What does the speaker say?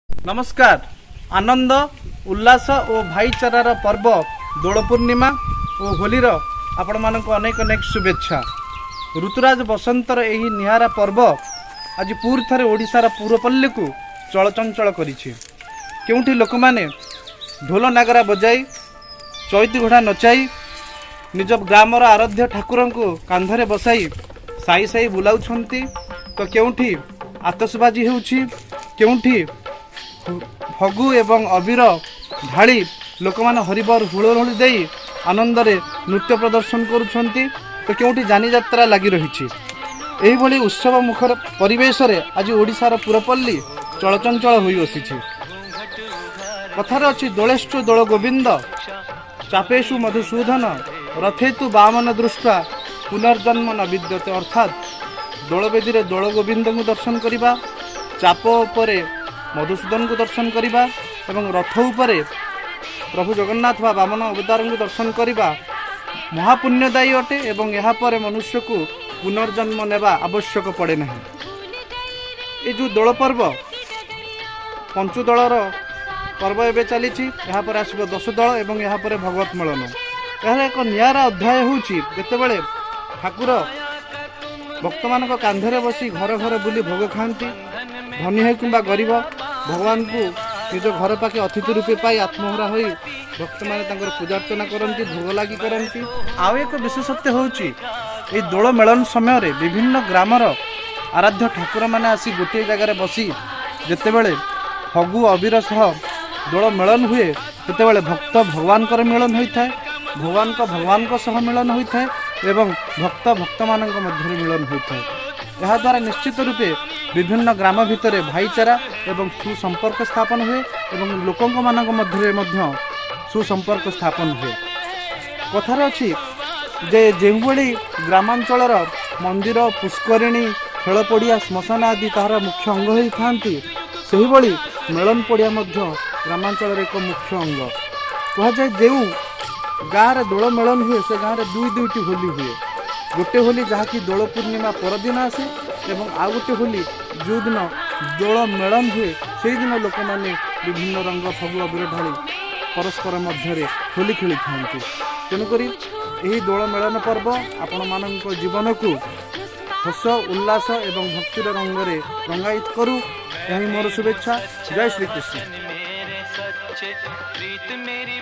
ନମସ୍କାର। ଆନନ୍ଦ, ଉଲ୍ଲାସ ଓ ଭାଇଚାରାର ପର୍ବ ଦୋଳ ପୂର୍ଣ୍ଣିମା ଓ ହୋଲିର ଆପଣମାନଙ୍କୁ ଅନେକ ଅନେକ ଶୁଭେଚ୍ଛା। ଋତୁରାଜ ବସନ୍ତର ଏହି ନିଆରା ପର୍ବ ଆଜି ପୁଣି ଥରେ ଓଡ଼ିଶାର ପୁରପଲ୍ଲୀକୁ ଚଳଚଞ୍ଚଳ କରିଛି। କେଉଁଠି ଲୋକମାନେ ଢୋଲ ନାଗରା ବଜାଇ, ଚୈତି ଘୋଡ଼ା ନଚାଇ, ନିଜ ଗ୍ରାମର ଆରାଧ୍ୟ ଠାକୁରଙ୍କୁ କାନ୍ଧରେ ବସାଇ ସାଇ ସାଇ ବୁଲାଉଛନ୍ତି ତ କେଉଁଠି ଆତସବାଜି ହେଉଛି, କେଉଁଠି ଫଗୁ ଏବଂ ଅବିର ଢାଳି ଲୋକମାନେ ହରିବୋଲ ହୁଳହୁଳି ଦେଇ ଆନନ୍ଦରେ ନୃତ୍ୟ ପ୍ରଦର୍ଶନ କରୁଛନ୍ତି ତ କେଉଁଠି ଯାନିଯାତ୍ରା ଲାଗି ରହିଛି। ଏହିଭଳି ଉତ୍ସବ ମୁଖର ପରିବେଶରେ ଆଜି ଓଡ଼ିଶାର ପୁରପଲ୍ଲୀ ଚଳଚଞ୍ଚଳ ହୋଇ ବସିଛି। କଥାରେ ଅଛି, ଦୋଳେଷୁ ଦୋଳ ଗୋବିନ୍ଦ ଚାପେଷୁ ମଧୁସୂଦନ ରଥେତୁ ବାମନ ଦୃଷ୍ଟ୍ୱା ପୁନର୍ଜନ୍ମ ନ ବିଦ୍ୟତେ। ଅର୍ଥାତ୍ ଦୋଳବେଦୀରେ ଦୋଳ ଗୋବିନ୍ଦଙ୍କୁ ଦର୍ଶନ କରିବା, ଚାପ ଉପରେ ମଧୁସୂଦନଙ୍କୁ ଦର୍ଶନ କରିବା ଏବଂ ରଥ ଉପରେ ପ୍ରଭୁ ଜଗନ୍ନାଥ ବା ବାମନ ଅବତାରଙ୍କୁ ଦର୍ଶନ କରିବା ମହାପୁଣ୍ୟଦାୟୀ ଅଟେ ଏବଂ ଏହାପରେ ମନୁଷ୍ୟକୁ ପୁନର୍ଜନ୍ମ ନେବା ଆବଶ୍ୟକ ପଡ଼େ ନାହିଁ। ଏ ଯେଉଁ ଦୋଳ ପର୍ବ, ପଞ୍ଚୁଦୋଳର ପର୍ବ ଏବେ ଚାଲିଛି, ଏହାପରେ ଆସିବ ଦଶଦୋଳ ଏବଂ ଏହାପରେ ଭଗବତ ମିଳନ। ଏହାର ଏକ ନିଆରା ଅଧ୍ୟାୟ ହେଉଛି ଯେତେବେଳେ ଠାକୁର ଭକ୍ତମାନଙ୍କ କାନ୍ଧରେ ବସି ଘର ଘର ବୁଲି ଭୋଗ ଖାଆନ୍ତି। ଧନୀ ହେଉ କିମ୍ବା ଗରିବ, ଭଗବାନଙ୍କୁ ନିଜ ଘର ପାଖେ ଅତିଥି ରୂପେ ପାଇ ଆତ୍ମହରା ହୋଇ ଭକ୍ତମାନେ ତାଙ୍କର ପୂଜାର୍ଚ୍ଚନା କରନ୍ତି, ଭୋଗ ଲାଗି କରନ୍ତି। ଆଉ ଏକ ବିଶେଷତ୍ୱ ହେଉଛି, ଏହି ଦୋଳ ମେଳନ ସମୟରେ ବିଭିନ୍ନ ଗ୍ରାମର ଆରାଧ୍ୟ ଠାକୁରମାନେ ଆସି ଗୋଟିଏ ଜାଗାରେ ବସି ଯେତେବେଳେ ଫଗୁ ଅବିର ସହ ଦୋଳ ମେଳନ ହୁଏ, ସେତେବେଳେ ଭକ୍ତ ଭଗବାନଙ୍କର ମିଳନ ହୋଇଥାଏ, ଭଗବାନଙ୍କ ଭଗବାନଙ୍କ ସହ ମିଳନ ହୋଇଥାଏ ଏବଂ ଭକ୍ତ ଭକ୍ତମାନଙ୍କ ମଧ୍ୟରେ ମିଳନ ହୋଇଥାଏ। ଏହାଦ୍ୱାରା ନିଶ୍ଚିତ ରୂପେ ବିଭିନ୍ନ ଗ୍ରାମ ଭିତରେ ଭାଇଚାରା ଏବଂ ସୁସମ୍ପର୍କ ସ୍ଥାପନ ହୁଏ ଏବଂ ଲୋକଙ୍କ ମାନଙ୍କ ମଧ୍ୟରେ ମଧ୍ୟ ସୁସମ୍ପର୍କ ସ୍ଥାପନ ହୁଏ। କଥାରେ ଅଛି ଯେ ଯେଉଁଭଳି ଗ୍ରାମାଞ୍ଚଳର ମନ୍ଦିର, ପୁଷ୍କରିଣୀ, ଖେଳ ପଡ଼ିଆ, ଶ୍ମଶାନ ଆଦି ତାହାର ମୁଖ୍ୟ ଅଙ୍ଗ ହୋଇଥାନ୍ତି, ସେହିଭଳି ମେଳନ ପଡ଼ିଆ ମଧ୍ୟ ଗ୍ରାମାଞ୍ଚଳର ଏକ ମୁଖ୍ୟ ଅଙ୍ଗ। କୁହାଯାଏ, ଯେଉଁ ଗାଁରେ ଦୋଳ ମେଳନ ହୁଏ, ସେ ଗାଁରେ ଦୁଇ ଦୁଇଟି ହୋଲି ହୁଏ। ଗୋଟେ ହୋଲି ଯାହାକି ଦୋଳ ପୂର୍ଣ୍ଣିମା ପରଦିନ ଆସେ ଏବଂ ଆଉ ଗୋଟେ ହୋଲି ଯେଉଁଦିନ ଦୋଳ ମେଳନ ହୁଏ, ସେଇଦିନ ଲୋକମାନେ ବିଭିନ୍ନ ରଙ୍ଗ ଫଗୁ ଅବିର ଢାଳି ପରସ୍ପର ମଧ୍ୟରେ ହୋଲି ଖେଳିଥାନ୍ତି। ତେଣୁକରି ଏହି ଦୋଳ ମେଳନ ପର୍ବ ଆପଣମାନଙ୍କ ଜୀବନକୁ ହସ, ଉଲ୍ଲାସ ଏବଂ ଭକ୍ତିର ରଙ୍ଗରେ ରଙ୍ଗାୟିତ କରୁ, ଏହା ହିଁ ମୋର ଶୁଭେଚ୍ଛା। ଜୟ ଶ୍ରୀକୃଷ୍ଣ। मेरे सच्चे प्रीत मेरी।